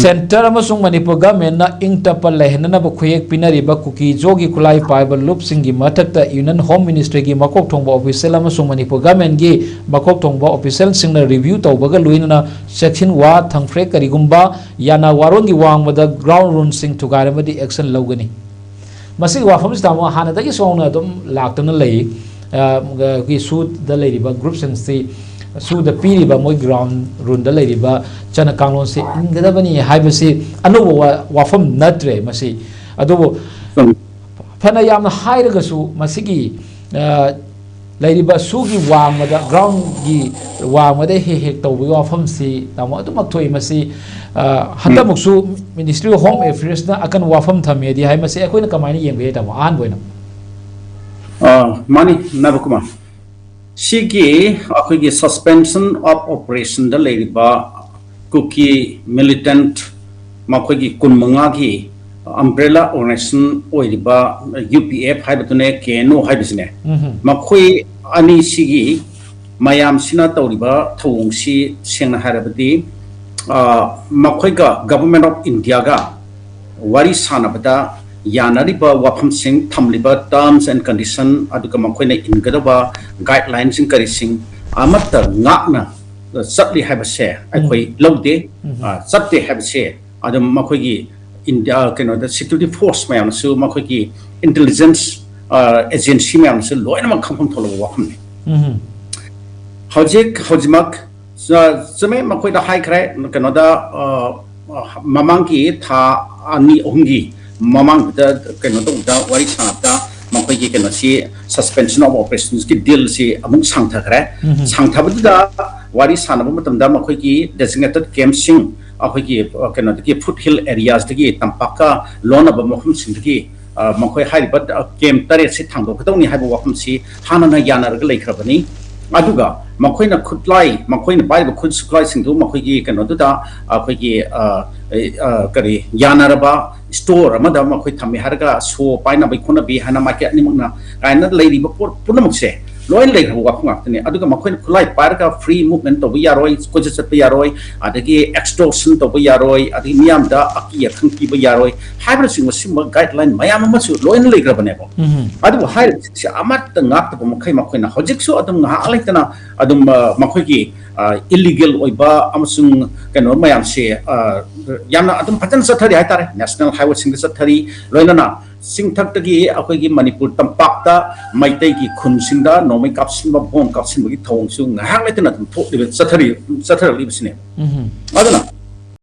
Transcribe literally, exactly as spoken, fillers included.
Centre ꯑꯃꯁꯨꯡ ꯃꯅꯤꯄꯨꯔ ꯒꯚꯔꯟꯃꯦꯟꯠꯅ ꯏꯪ ꯇꯞꯄ ꯂꯩꯍꯟꯅꯅꯕ ꯈꯨꯠꯌꯦꯛ ꯄꯤꯅꯔꯤꯕ ꯀꯨꯀꯤ ꯖꯣꯒꯤ ꯈꯨꯠꯂꯥꯏ ꯄꯥꯏꯕ ꯂꯨꯞꯁꯤꯡꯒꯤ ꯃꯊꯛꯇ Union Home Ministryꯒꯤ ꯃꯀꯣꯛ ꯊꯣꯡꯕ ꯑꯣꯐꯤꯁꯦꯜ ꯑꯃꯁꯨꯡ ꯃꯅꯤꯄꯨꯔ ꯒꯚꯔꯟꯃꯦꯟꯠꯀꯤ ꯃꯀꯣꯛ ꯊꯣꯡꯕ ꯑꯣꯐꯤꯁꯦꯜꯁꯤꯡꯅ review ꯇꯧꯕꯒ ꯂꯣꯏꯅꯅ ꯆꯦꯛꯁꯤꯟ ꯋꯥ ꯊꯝꯈ꯭ꯔꯦ꯫ ꯀꯔꯤꯒꯨꯝꯕ ꯌꯥꯅ ꯋꯥꯔꯣꯟꯒꯤ ꯋꯥꯡꯃꯗ ground ruleꯁꯤꯡ ꯊꯨꯒꯥꯏꯔꯕꯗꯤ action ꯂꯧꯒꯅꯤ꯫ ꯃꯁꯤꯒꯤ ꯋꯥꯐꯝꯁꯤ, ꯇꯥꯃꯣ, ꯍꯥꯟꯅꯗꯒꯤꯁꯨ ꯍꯧꯅ ꯑꯗꯨꯝ ꯂꯥꯛꯇꯨꯅ ꯂꯩ꯫ ꯑ, ꯑꯩꯈꯣꯏꯒꯤ ꯁꯨꯗ ꯂꯩꯔꯤꯕ ꯒ꯭ꯔꯨꯞꯁꯤꯡꯁꯤ, ꯁꯨꯗ ꯄꯤꯔꯤꯕ ꯃꯣꯏ ground ruleꯗ ꯂꯩꯔꯤꯕ ꯆꯠꯅ ꯀꯥꯡꯂꯣꯟꯁꯦ ꯏꯟꯒꯗꯕꯅꯤ ꯍꯥꯏꯕꯁꯤ ꯑꯅꯧꯕ ꯋꯥ-, ꯋꯥꯐꯝ ꯅꯠꯇ꯭ꯔꯦ ꯃꯁꯤ꯫ ꯑꯗꯨꯕꯨ ꯆꯨꯝꯃꯤ꯫ ꯐꯅ ꯌꯥꯝꯅ ꯍꯥꯏꯔꯒꯁꯨ ꯃꯁꯤꯒꯤ, ꯑ, ꯂꯩꯔꯤꯕ ꯁꯨꯒꯤ ꯋꯥꯡꯃꯗ, groundꯒꯤ ꯋꯥꯡꯃꯗ ꯍꯦꯛ ꯍꯦꯛ ꯇꯧꯕꯒꯤ ꯋꯥꯐꯝꯁꯤ, ꯇꯥꯃꯣ, ꯑꯗꯨꯃꯛ ꯊꯣꯛꯏ꯫ ꯃꯁꯤ, ꯑ, ꯍꯟꯗꯛꯃꯨꯛꯁꯨ Ministry of Home Affairsꯅ ꯑꯀꯟꯕ ꯋꯥꯐꯝ ꯊꯝꯃꯦꯗꯤ ꯍꯥꯏ꯫ ꯃꯁꯤ ꯑꯩꯈꯣꯏꯅ ꯀꯃꯥꯏꯅ ꯌꯦꯡꯕ ꯌꯥꯏ, ꯇꯥꯃꯣ, ꯑꯍꯥꯟꯕ ꯑꯣꯏꯅ? ꯑ, ꯃꯥꯅꯤ, ꯅꯕꯀꯨꯃꯥꯔ꯫ ꯁꯤꯒꯤ ꯑꯩꯈꯣꯏꯒꯤ suspension of operationꯗ ꯂꯩꯔꯤꯕ ꯀꯨꯀꯤ militant, ꯃꯈꯣꯏꯒꯤ ꯀꯨꯟꯃꯉꯥꯒꯤ umbrella organization ꯑꯣꯏꯔꯤꯕ UPF ꯍꯥꯏꯕꯗꯨꯅꯦ, KNO ꯍꯥꯏꯕꯁꯤꯅꯦ, ꯎꯝꯍꯨꯝ꯫ ꯃꯈꯣꯏ ꯑꯅꯤꯁꯤꯒꯤ ꯃꯌꯥꯝꯁꯤꯅ ꯇꯧꯔꯤꯕ ꯊꯧꯑꯣꯡꯁꯤ ꯁꯦꯡꯅ ꯍꯥꯏꯔꯕꯗꯤ, ꯑ, ꯃꯈꯣꯏꯒ Government of Indiaꯒ ꯋꯥꯔꯤ ꯁꯥꯟꯅꯕꯗ ꯌꯥꯅꯔꯤꯕ ꯋꯥꯐꯝꯁꯤꯡ, ꯊꯝꯂꯤꯕ terms and condition, ꯑꯗꯨꯒ ꯃꯈꯣꯏꯅ ꯏꯟꯒꯗꯕ guidelineꯁꯤꯡ ꯀꯔꯤꯁꯤꯡ ꯑꯃꯠꯇ ꯉꯥꯛꯅ ꯆꯠꯂꯤ ꯍꯥꯏꯕꯁꯦ ꯑꯩꯈꯣꯏ ꯎꯝ꯫ ꯂꯧꯗꯦ꯫ ꯎꯝ꯫ ꯑ, ꯆꯠꯇꯦ ꯍꯥꯏꯕꯁꯦ ꯑꯗꯨꯝ ꯃꯈꯣꯏꯒꯤ India, ꯀꯩꯅꯣꯗ, security force ꯃꯌꯥꯝꯅꯁꯨ, ꯃꯈꯣꯏꯒꯤ intelligence, ꯑ, agency ꯃꯌꯥꯝꯅꯁꯨ ꯂꯣꯏꯅꯃꯛ ꯈꯪꯐꯝ ꯊꯣꯛꯂꯕ ꯋꯥꯐꯝꯅꯤ꯫ ꯎꯝ꯫ ꯍꯧꯖꯤꯛ, ꯍꯧꯖꯤꯛꯃꯛ, ꯑ, ꯆꯨꯝꯃꯦ, ꯃꯈꯣꯏꯗ ꯍꯥꯏꯈ꯭ꯔꯦ, ꯀꯩꯅꯣꯗ, ꯑ, ꯑ, ꯃꯃꯥꯡꯒꯤ ꯊꯥ ꯑꯅꯤ ꯑꯍꯨꯝꯒꯤ ꯃꯃꯥꯡꯗꯨꯗ ꯀꯩꯅꯣ ꯇꯧꯕꯗ, ꯋꯥꯔꯤ ꯁꯥꯟꯅꯕꯗ, ꯃꯈꯣꯏꯒꯤ ꯀꯩꯅꯣꯁꯤ, suspension of operationsꯀꯤ dealꯁꯤ ꯑꯃꯨꯛ ꯁꯥꯡꯊꯈ꯭ꯔꯦ꯫ ꯎꯝ꯫ ꯁꯥꯡꯊꯕꯗꯨꯗ ꯋꯥꯔꯤ ꯁꯥꯟꯅꯕ ꯃꯇꯝꯗ ꯃꯈꯣꯏꯒꯤ designated campꯁꯤꯡ, ꯑꯩꯈꯣꯏꯒꯤ, ꯑ, ꯀꯩꯅꯣꯗꯒꯤ, foothill areasꯗꯒꯤ, ꯇꯝꯄꯥꯛꯀ ꯂꯣꯟꯅꯕ ꯃꯐꯝꯁꯤꯡꯗꯒꯤ, ꯑ, ꯃꯈꯣꯏ ꯍꯥꯏꯔꯤꯕ, ꯑ, camp ꯇꯔꯦꯠꯁꯤ ꯊꯥꯡꯗꯣꯛꯀꯗꯧꯅꯤ ꯍꯥꯏꯕ ꯋꯥꯐꯝꯁꯤ ꯍꯥꯟꯅꯅ ꯌꯥꯅꯔꯒ ꯂꯩꯈ꯭ꯔꯕꯅꯤ꯫ ꯑꯗꯨꯒ ꯃꯈꯣꯏꯅ ꯈꯨꯠꯂꯥꯏ, ꯃꯈꯣꯏꯅ ꯄꯥꯏꯔꯤꯕ ꯈꯨꯠꯁꯨ ꯈꯨꯠꯂꯥꯏꯁꯤꯡꯗꯨ ꯃꯈꯣꯏꯒꯤ ꯀꯩꯅꯣꯗꯨꯗ, ꯑꯩꯈꯣꯏꯒꯤ, ꯑ, ꯑ, ꯀꯔꯤ, ꯌꯥꯅꯔꯕ store ꯑꯃꯗ ꯃꯈꯣꯏ ꯊꯝꯃꯤ ꯍꯥꯏꯔꯒ ꯁꯣ ꯄꯥꯏꯅꯕꯒꯤ ꯈꯣꯠꯅꯕꯤ ꯍꯥꯏꯅ ꯃꯥꯏꯀꯩ ꯑꯅꯤꯃꯛꯅ ꯀꯥꯏꯅ ꯂꯩꯔꯤꯕ ꯄꯣꯠ ꯄꯨꯝꯅꯃꯛꯁꯦ, ꯂꯣꯏꯅ ꯂꯩꯈ꯭ꯔꯕ ꯋꯥꯐꯝ ꯉꯥꯛꯇꯅꯤ꯫ ꯑꯗꯨꯒ ꯃꯈꯣꯏꯅ ꯈꯨꯠꯂꯥꯏ ꯄꯥꯏꯔꯒ free movement ꯇꯧꯕ ꯌꯥꯔꯣꯏ, ꯀꯣꯏꯆꯠ ꯆꯠꯄ ꯌꯥꯔꯣꯏ, ꯑꯗꯒꯤ extortion ꯇꯧꯕ ꯌꯥꯔꯣꯏ, ꯑꯗꯒꯤ ꯃꯤꯌꯥꯝꯗ ꯑꯀꯤ ꯑꯈꯪ ꯄꯤꯕ ꯌꯥꯔꯣꯏ ꯍꯥꯏꯕꯅꯆꯤꯡꯕ ꯁꯤꯒꯨꯝꯕ guideline ꯃꯌꯥꯝ ꯑꯃꯁꯨ ꯂꯣꯏꯅ ꯂꯩꯈ꯭ꯔꯕꯅꯦꯕ꯫ ꯎꯝ꯫ ꯑꯗꯨꯕꯨ ꯍꯥꯏꯔꯤꯕꯁꯤꯡꯁꯦ ꯑꯃꯠꯇ ꯉꯥꯛꯇꯕ ꯃꯈꯩ ꯃꯈꯣꯏꯅ ꯍꯧꯖꯤꯛꯁꯨ ꯑꯗꯨꯝ ꯉꯥꯏꯍꯥꯛ ꯂꯩꯇꯅ ꯑꯗꯨꯝ, ꯑ, ꯃꯈꯣꯏꯒꯤ, ꯑ, illegal ꯑꯣꯏꯕ ꯑꯃꯁꯨꯡ ꯀꯩꯅꯣ ꯃꯌꯥꯝꯁꯦ, ꯑ, ꯌꯥꯝꯅ ꯑꯗꯨꯝ ꯐꯖꯅ ꯆꯠꯊꯔꯤ ꯍꯥꯏꯇꯥꯔꯦ꯫ National highwayꯁꯤꯡꯗ ꯆꯠꯊꯔꯤ, ꯂꯣꯏꯅꯅ ꯆꯤꯡꯊꯛꯇꯒꯤ ꯑꯩꯈꯣꯏꯒꯤ ꯃꯅꯤꯄꯨꯔ ꯇꯝꯄꯥꯛꯇ ꯃꯩꯇꯩꯒꯤ ꯈꯨꯟꯁꯤꯡꯗ ꯅꯣꯡꯃꯩ ꯀꯥꯞꯁꯤꯟꯕ, ꯕꯣꯝ ꯀꯥꯞꯁꯤꯟꯕꯒꯤ ꯊꯧꯑꯣꯡꯁꯨ ꯉꯥꯏꯍꯥꯛ ꯂꯩꯇꯅ ꯑꯗꯨꯝ ꯊꯣꯛꯂꯤꯕ, ꯆꯠꯊꯔꯤ, ꯆꯠꯊꯔꯛꯂꯤꯕꯁꯤꯅꯦ꯫ ꯎꯝ꯫ ꯑꯗꯨꯅ